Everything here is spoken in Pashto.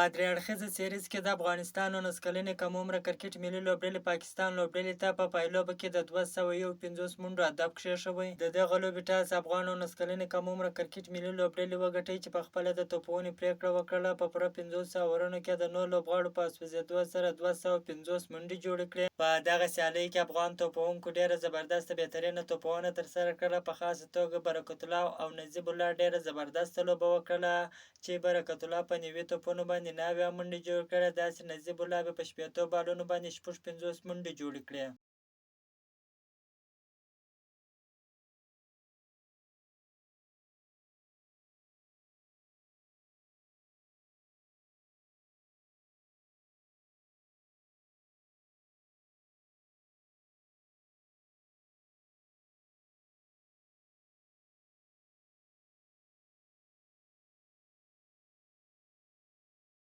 په درې اړخیزه سیریز کې د افغانستان 19 کلنې کم عمره کرکټ ملي لوبډلې پاکستان لوبډلې ته په پایلوبه کې د 251 منډو هدف کښېښوی. د دغه لوبې ټاس افغان 19 کلنې کم عمره کرکټ ملي لوبډلې وګټی چې په خپله د توپوهنې پرېکړه وکړله، په پوره 50 اوورونو کې د نور لوبغاړو په سوځېدو سره 250 منډې جوړې کړې. په دغه سیالۍ کې افغان توپوهونکو ډېره زبردسته بهترینه توپوهنه ترسره کړله، په خاصه توګه برکت الله او نجیب الله ډېره زبردسته لوبه وکړله چې برکت الله په 90 توپونو باندې 79 منډې جوړې کړې، داسې نجیب الله بیا په 60 بالونو باندې 56 منډې جوړې کړې.